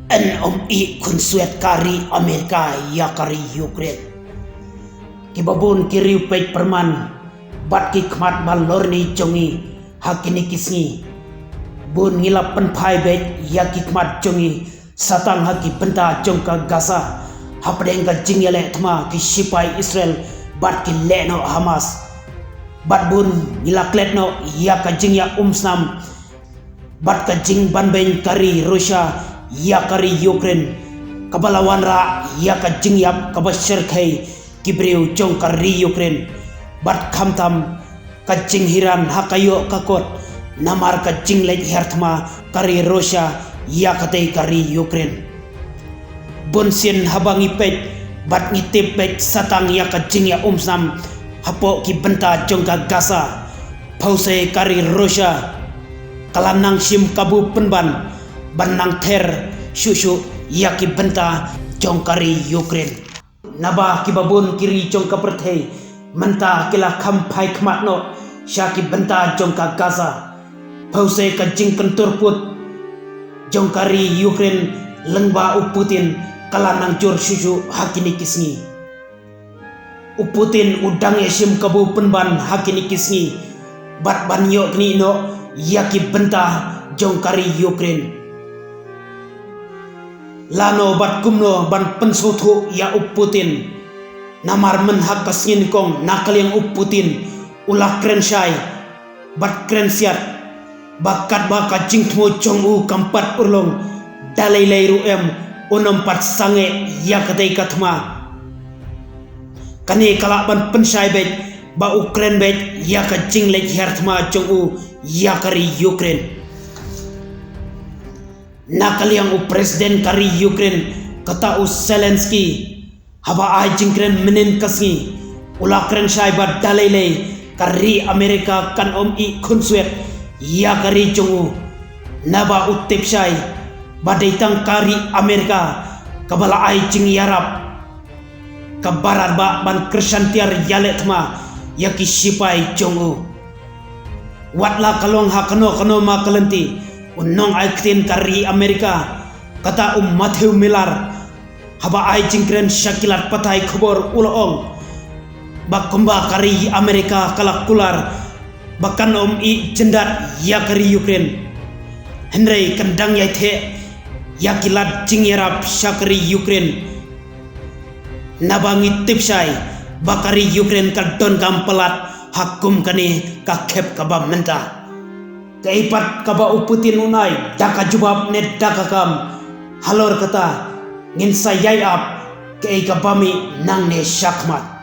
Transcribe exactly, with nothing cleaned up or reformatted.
Yn ym ih khunswet ka ri Amerika ïa ka ri Ukraine. Kiba bun ki riewpeit pyrman bad ki khmat ba lorni jong ngi ha kine ki sngi. Bun ngi la pynphai beit ïa ki khmat jong ngi satang ha ki bynta jong ka Gaza hapdeng ka jingïaleh thma ki shipai Israel bad ki lehnoh Hamas. Bad bun ngi la klet noh ïa ka jingïaumsnam bad ka jingbanbeiñ ka ri Russia ïa ka ri Ukraine, kaba la wanrah ïa ka jingïap kaba shyrkhei ki briew jong ka ri Ukraine. Bad khamtam ka jinghiran ha ka ïoh ka kot namar ka jingleit hiar thma ka ri Russia ïa katei ka ri Ukraine. Bun sien haba ngi peit bad ngi tip beit satang ïa ka jingïaumsnam hapoh ki bynta jong ka Gaza, phewse ka ri Russia ka la nang shim kabu pynban ban nang ther shuh shuh ïa ki bynta jong ka ri Ukraine. Naba kiba bun ki ri jong ka pyrthei mynta ki la kham phai khmat noh sha ki bynta jong ka Gaza. Phewse ka jingkyntur put jong ka ri Ukraine lyngba u Putin ka la nang jur shuh shuh ha kine ki sngi. U Putin u dang ïashim kabu pynban ha kine ki sngi bad ban ïoh knieh noh ïa ki bynta jong ka ri Ukraine. Lano bad kumno ban pynsngewthuh ïa u Putin? Namar mynha ka sngi nyngkong na ka liang u Putin u la kren shai bad kren siat ba katba ka jingthmu jong u kam pat urlong, da lei lei ruh em un ym pat sangeh ïa katei ka thma. Kane ka lah ban pynshai beit ba u kren beit ïa ka jingleit hiar thma jong u ïa ka ri Ukraine. Na ka liang u President ka ri Ukraine kata u Zelensky, haba ai jingkren mynhynnin ka sngi, u la kren shai ba da lei lei ka ri Amerika kan ym ih khunswet ïa ka ri jong u. Naba u tip shai ba dei tang ka ri Amerika kaba la ai jingïarap ka barat ba ban kyrshan tiar ïaleh thma ïa ki shipai jong u. Wat la ka long ha kano kano ma ka lynti, u nongai ktien ka ri Amerika kata u Matthew Miller, haba ai jingkren sha ki lad pathai khubor u la ong ba kumba ka ri Amerika ka la kular ba kan ym ih jyndat ïa ka ri Ukraine, hynrei kan dang ïai theh ïa ki lad jingïarap sha ka ri Ukraine. Naba ngi tip shai ba ka ri Ukraine ka donkam palat ha kum kane ka khep kaba mynta. Kaei pat kaba u Putin un ai da ka jubab ne da ka kam, halor kata ngin sa ïai ap kaei kaba mih nangne shakhmat.